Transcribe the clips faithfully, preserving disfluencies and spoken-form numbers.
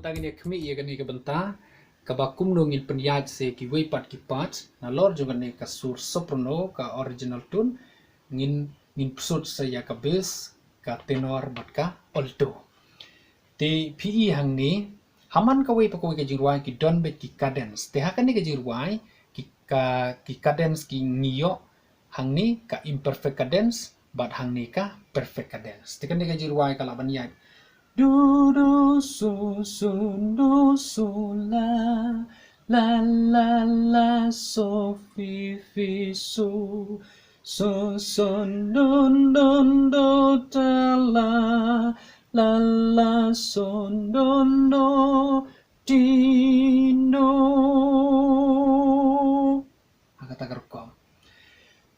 Ngin ïa khmih ïa kane ka bynta kaba kumno ngin pynïaid sa ïa kiwei pat ki part nalor jong kane ka sur soprano, ka original tune, ngin, ngin pynsuh sa ïa ka bass, ka tenor bad ka alto. Te phi i hangne, ha man kawei pa kawei ka jingrwai ki don beit ki cadence. Te ha kane ka jingrwai, ki, ka, ki cadence ki ngi ïoh hangne ka imperfect cadence bad hangne ka perfect cadence. Te kane ka jingrwai ka lah ban ïaid. Do, do, so, so, do, so, la, la, la, la, so, fi, fi, so, so, so, don, don, do, ta, la, la, la, so, don, do, ti, do. Ha kata ka rukom.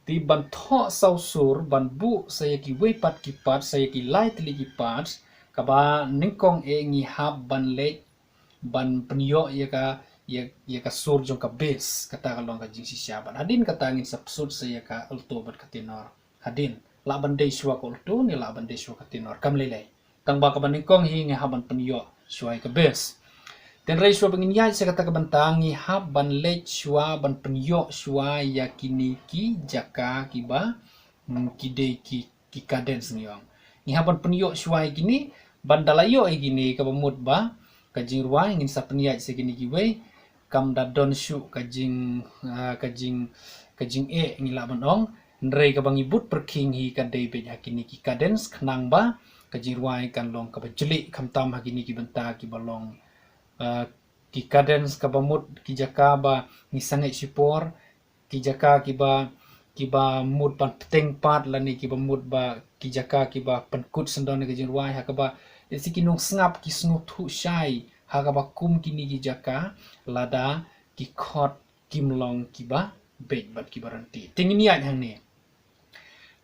Te ban thoh saw sur, ban buh sa ïa kiwei pat ki part, sa ïa ki lai tylli ki part, kaba nyngkong eh ngi hap ban leit, ban pynïoh ïa ka, ïa, ïa ka sur jong ka bass, kata ka long ka jingshisha. Bad hadien kata ngin sa pynsuh sa ïa ka alto bad ka tenor. Hadien, lah ban dei shuwa ka alto ne lah ban dei shuwa ka tenor, kam lei lei. Tang ba kaba nyngkong hi ngi hap ban pynïoh shuwa ïa ka bass. Te hynrei shuwa ba ngin ïaid sa kata ka bynta ngi hap ban leit shuwa ban pynïoh shuwa ïa kine ki jaka kiba, mm, ki dei ki, ki cadence ngi ong. Ngi hap ban pynïoh shuwa ïa kine, ban da la ïoh ïa kine kaba mut ba ka jingrwai ngin sa pynïaid sa kine kiwei, kam da don shuh ka jing, ah, ka jing, ka jingeh ngi lah ban ong. Hynrei kaba ngi bud pyrkhing hi ka dei beit ha kine ki cadence khnang ba ka jingrwai kan long kaba jylliew, khamtam ha kine ki bynta kiba long, ah, ki cadence kaba mut ki jaka ba ngi sangeh shipor, ki jaka kiba, kiba mut ban pynthikna pat lane kiba mut ba ki jaka kiba pynkut syndon ïa ka jingrwai, ha kaba ïa si ki nongsngap ki sngewthuh shai ha kaba kum kine ki jaka lada ki chord kim long kiba beit bad kiba ryntih. Te ngin ïaid hangne.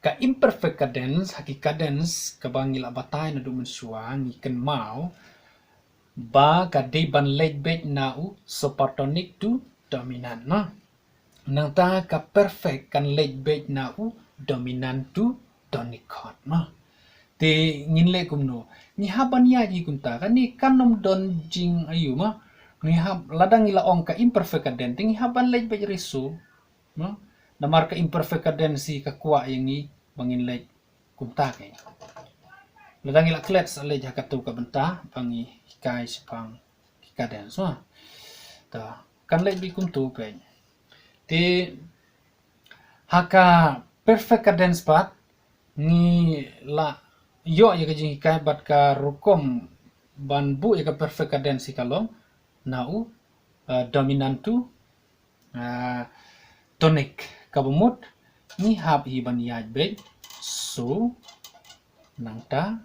Ka imperfect cadence, ha ki cadence kaba ngi la batai naduh mynshuwa, ngi kynmaw ba ka dei ban leit beit na u supertonic to dominant, no? Nangta ka perfect kan leit beit na u dominant to tonic chord, no? Te ngin leh kumno? Ngi hap ban ïaid hi kumta, kane kan ym don jingaïu, ma. Ngi hap, lada ngi la ong ka imperfect cadence, te ngi hap ban leit beit re so, no? Namar ka imperfect cadence hi ka kwah ïa ngi ba ngin leit kumta kein. Lada ngi la klet sa leit ha katu ka bynta ba ngi hikai shaphang ki cadence, ma. Ta, kan leit beit kumtu peit. Te ha ka perfect cadence pat ngi la ïoh ïa ka jinghikai bad ka rukom ban buh ïa ka perfect cadence hi ka long na u, uh, dominant to, uh, tonic, kaba mut ngi hap hi ban ïaid beit so nangta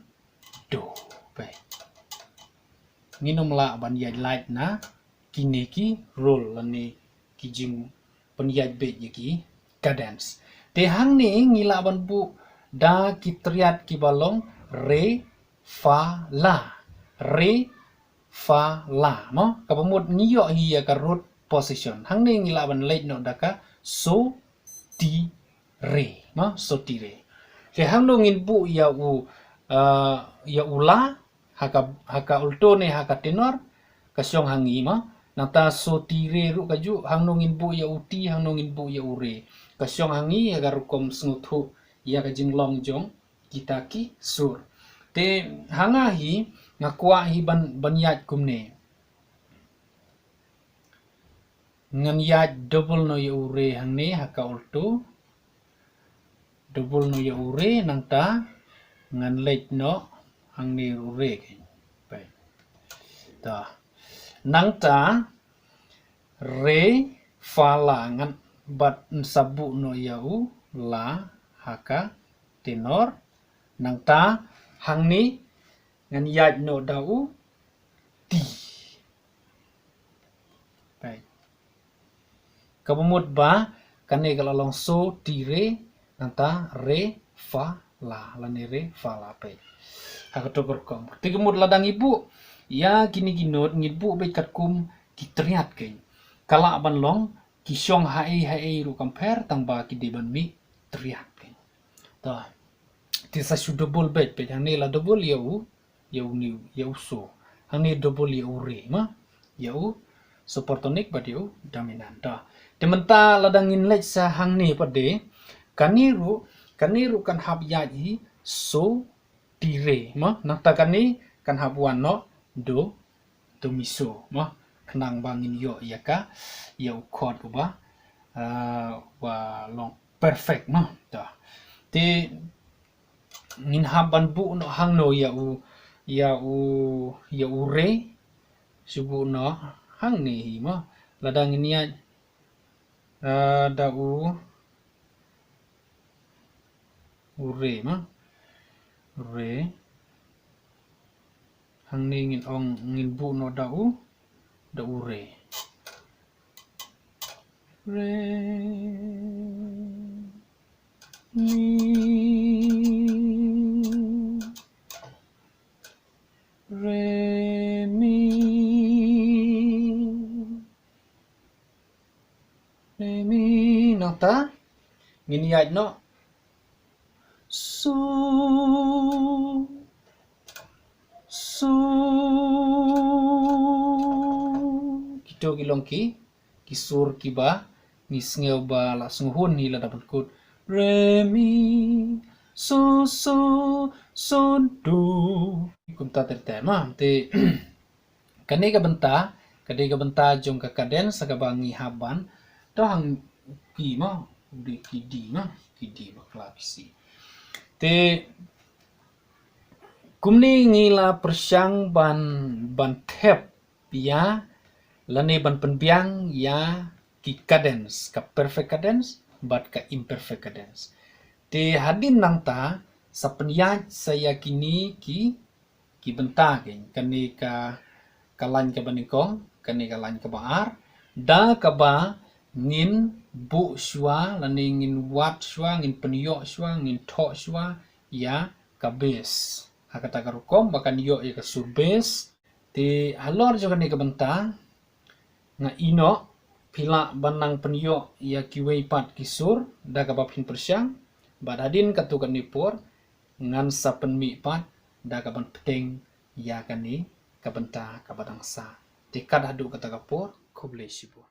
do. Peit, ngin ym lah ban ïaid lait na kine ki rule lane ki jingpynïaid beit ïa ki cadence. Te hangne ngi lah ban buh da ki triad kiba long re, fa, la. Re, fa, la, no? Kaba mut ngi ïoh hi ïa ka root position. Hangne ngi lah ban leit noh da ka so, ti, re, no? So, ti, re. Te hangno ngin buh ïa u, uh, ïa u la, ha ka, ha ka alto ne ha ka tenor, ka shong ha ngi, ma. Nangta so, ti, re ruh kajuh, hangno ngin buh ïa u ti, hangno ngin buh ïa u re, ka shong ha ngi, ha ka rukom sngewthuh ïa ka jinglong jong kita ki sur. Te ha nga hi, nga kwah hi ban, ban ïaid kumne. Ngan ïaid double noh ïa u re hangne ha ka alto. Double noh ïa u re, nangta ngan leit noh hangne u re kein. Peit. Ta. Nangta re, fa, la, ngan bad yn sa buh noh ïa u la ha ka tenor. Nangta hangne ngan ïaid noh da u ti. Peit. Kaba mut ba kane ka la long so, ti, re, nangta re, fa, la, lane re, fa, la, peit. Ha kato ka rukom. Te ka mut lada ngi buh ïa kine ki note, ngi buh beit katkum ki triad kein. Ka lah ban long ki shong haei haei ruh kam pher, tang ba ki dei ban mih triad kein. Ta. Te sa shu double beit, peit hangne la double ïa u, ïa u ni, ïa u so. Hangne double ïa u re, mo. Ïa u supertonic bad ïa u dominant. Te mynta lada ngin leit sa hangne pat de, kane ruh, kane ruh kan hap ïaid hi so ti re, mo. Nangta kane kan hap wan noh do, do mi so, mo. Khnang ba ngin ïoh ïa ka, ïa u chord uba, ah, uba long perfect, mo. Te ngin hap ban buh noh hangno ïa u, ïa u, ïa u re. Shu buh noh hangne hi, mo. Lada ngin ïaid, ah, da u, u re, mo. Re. Hangne ngin ong, ngin buh noh da u, da u re. Re, mi, re, mi, re, mi. Nangta ngin ïaid noh so, so. Kito ki long ki, ki sur kiba ngi sngew ba la sngewhun hi lada pynkut re mi so so so do. Kumta ter ter, mo. Te kane ka bynta, kane ka bynta jong ka cadence kaba ngi hap ban, to hang ki, mo, u dei ki D, mo, ki D bakla phi si. Te kumne ngi la pyrshang ban, ban thep ïa, lane ban pynbiang ïa ki cadence, ka perfect cadence bad ka imperfect cadence. Te hadien nangta sa pynïaid sa ïa kine ki, ki bynta, kane, kane ka, ka lain kaba nyngkong, kane ka lain kaba ar, da kaba ngin buh shuwa, lane ngin wad shuwa, ngin pynïoh shuwa, ngin thoh shuwa ïa ka bass. Ha kata ka rukom ba kan ïoh ïa ka sur bass. Te halor jong kane ka bynta, nga ïohi phi lah ban nang pynïoh ïa kiwei pat ki sur da kaba phin pyrshang. Bad hadien katto katne por ngan sa pynmih pat da kaban pynthikna ïa kane ka bynta kaba dang sah. Te kat haduh kata ka por, khublei shibun.